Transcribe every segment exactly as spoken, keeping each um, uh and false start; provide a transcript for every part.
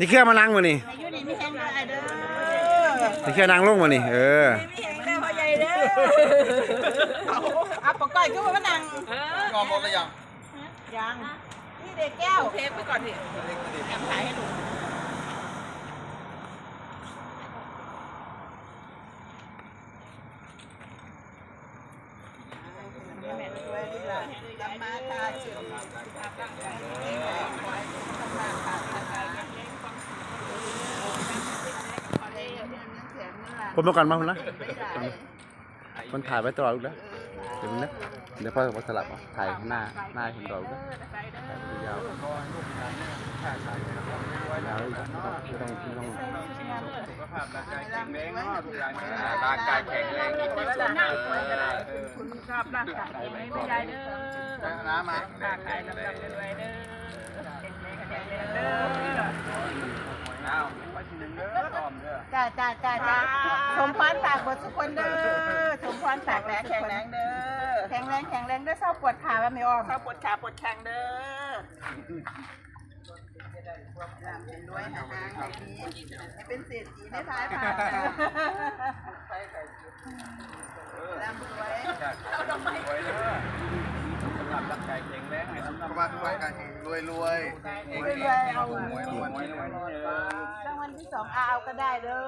นี่เครือมานั่งมานี่ ให้อยู่ดีมีแฮงเด้ออ้ายเด้อ นี่เครือนั่งลงมานี่ เออ มีแฮงเด้อพ่อใหญ่เด้อ เอา เอาปะก้อยคือว่ามานั่ง ยอมหมดหรือยัง ยัง นี่เด็กแก้ว เทปไปก่อนสิ แถมถ่ายให้ดู คนเดียวกันมาพุ่นนะ คนถ่ายไว้ตลอดลูกนะ เดี๋ยวมึงนะ เดี๋ยวพ่อจะสลับเอาถ่ายข้างหน้า หน้าให้คนเดียวลูกนะ ถ่ายยาวๆ ยาวๆ ไม่ต้อง ไม่ต้อง ไม่ต้อง สุขภาพร่างกายแข็งแรงเนาะ ลูกหลาน ร่างกายแข็งแรงที่สุด เออ สุขภาพร่างกายแข็งแรงไม่ได้เด้อ น้ำมา ร่างกายลำๆรวยๆเด้อ แข็งแรงแข็งแรงเด้อ เอา จ้าจ้าจ้าจ้า สมพรฝากเบิดทุกคนเด้อ สมพรฝากเบิดทุกคน แข็งแรงเด้อ แข็งแรงแข็งแรงเด้อ เซาปวดขาแล้วแม่อ้อม เซาปวดขาปวดแข้งเด้อ ร่ำรวยหาทางให้มี ให้เป็นเศรษฐีในท้ายพา ร่ำรวย เอาดอกไม้ ร่างกายแข็งแรง ให้สุขภาพร่างกายแข็งแรง รวยรวย รวยรวย เอา รวยรวย รางวัลที่สองเอาก็ได้เด้อ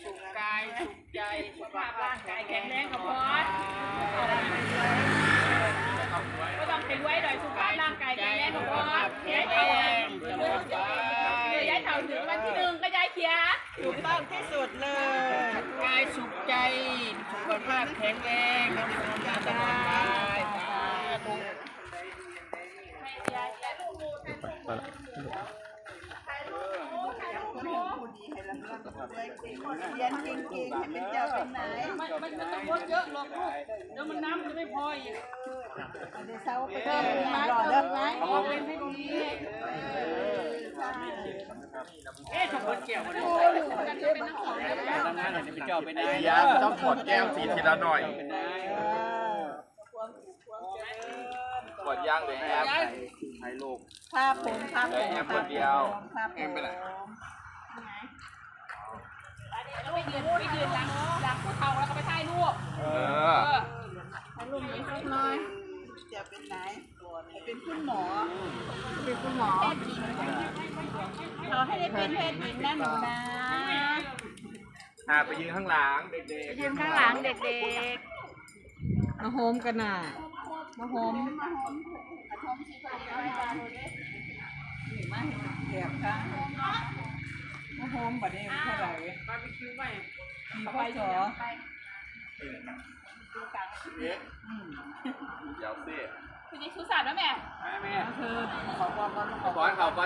สุขกายสุขใจ สุขภาพร่างกายแข็งแรงครับพ่อ ก็ต้องเป็นไว้หน่อย สุขภาพร่างกายแข็งแรงครับพ่อ ย้ายเถ่า ย้ายเถ่าถึงวันที่หนึ่งก็ย้ายเขีย ถูกต้องที่สุดเลย กายสุขใจ สุขภาพแข็งแรง ให้เจริญก้าวหน้าตลอดไป สาธุ ไปละ เรียนเก่งๆ ให้เป็นเจ้าเป็นนาย ไม่ ไม่ ไม่ต้องลดเยอะหรอกลูก เดี๋ยวมันน้ำมันจะไม่พออีก เดี๋ยวเซาไปเพิ่มน้ำหล่อเด้อ เอาเป็นให้ดี เอ๊ะ สองคนเกี่ยวกันเลย เจ้าเป็นนาย อย่าต้องถอดแก้วสีทีละหน่อย ถอดยางเลยครับ ถ่ายรูป ครับผม ครับผม แอมคนเดียว ครับผม แอมไปไหน ไปยืน ไปยืนหลัง หลังผู้เฒ่าแล้วก็ไปถ่ายรูป เออ เออ ถ่ายรูปนี้สักหน่อย จะเป็นไหน เป็นคุณหมอ เป็นคุณหมอ เขาให้ได้เป็นแพทย์หญิงนะหนูนะ อ่า ไปยืนข้างหลังเด็กๆ ยืนข้างหลังเด็กๆ มาโฮมกันน่ะ มาโฮม มาโฮม มาโฮมบัดนี้เท่าไหร่ บาร์บีคิวใหม่ มีข้าวสอ เอ๊ะ อืม เดี๋ยวสิ คุณยิงชูสามแล้วแม่ แม่ แม่ เธอ ขอก่อน ขอก่อน ขอก่อน